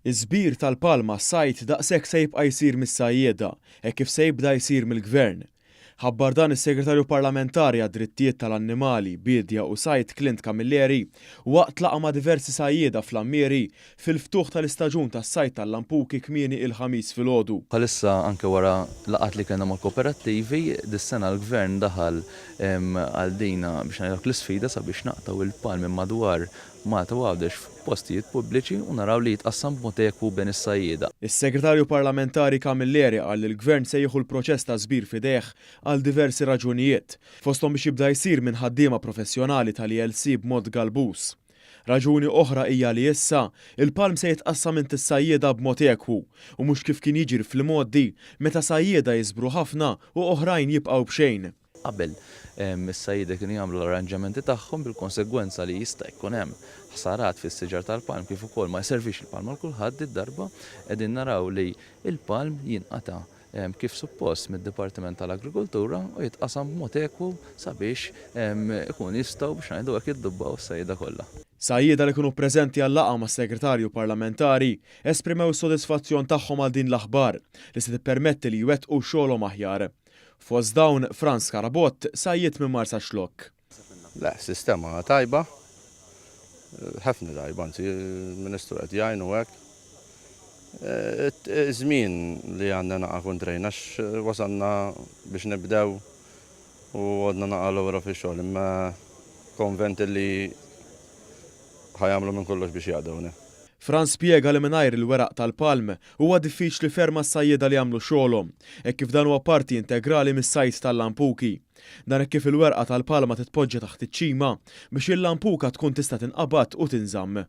Iż-żbir tal-palm għas-sajd daqshekk se jibqa' jsir mis-sajjieda, hekk kif se jibda jsir mill-Gvern. Ħabbar dan is-Segretarju Parlamentari għad-Drittijiet tal-Annimali, Biedja u Sajd Clint Camilleri waqt laqgħa ma' diversi sajjieda fl-Għammieri fil-ftuħ tal-istaġun tas-sajd tal-lampuki kmieni il-Ħamis filgħodu. Bħalissa anke wara laqgħat li kellna mal-kooperattivi, dis-sena l-Gvern daħal għal din biex ngħidlek l-isfida sabiex naqtgħu il-palm minn madwar Malta u Għawdex f'postijiet pubbliċi u naraw li jitqassam b'mod ekwu bejn is-sajjieda. Is-Segretarju Parlamentari Camilleri qal li l-Gvern se jieħu l-proċess ta' żbir f'idejh għal diversi raġunijiet, fosthom biex jibda jsir minn ħaddiema professjonali tal-ELC b'mod galbuż. Raġuni oħra hija li issa, il-palm se jitqassam int is-sajjieda b'mod ekwu u mhux kif kien jiġri fl-imgħoddi meta sajjieda jiżbru ħafna u oħrajn jibqgħu b'xejn. Qabel, is-sajjieda kienu jagħmlu l-arranġamenti tagħhom bil-konsegwenza li jista' jkun hemm ħsarat fis-siġar tal-palm kif ukoll ma jservix il-palm għal kulħadd. Did-darba qegħdin naraw li l-palm jinqata' kif suppost mid-Dipartiment tal-Agrikultura u jitqasam b'mod ekwu sabiex ikunu jistgħu biex ngħidu hekk jiddubbaw is-sajjieda kollha. Sajjieda li kienu preżenti għal-laqgħa mas-Segretarju Parlamentari esprimew is-sodisfazzjon tagħhom għal din l-aħbar li se tippermetti li jwettqu xogħolhom aħjar. Fost dawn, Frans Carabott, sajjied minn Marsaxlokk. Le, sistema tajba, ħafna tajba, anzi, il-Ministru qed jgħin u hekk. Iż-żmien li għandna naqa' kontrejna għax wasalna biex nibdew u għodna naqa' lura fix-xogħol, imma konvent li ħa jagħmlu minn kollox biex jaqdewna. Frans spjega li mingħajr il-weraq tal-palm, huwa diffiċli ferm għas-sajjieda li jagħmlu xogħolhom, hekk kif dan huwa parti integrali mis-sajd tal-lampuki. Dan hekk kif il-werqa tal-palma titpoġġa taħt iċ-ċima biex il-lampuka tkun tista' tinqabad u tinżamm.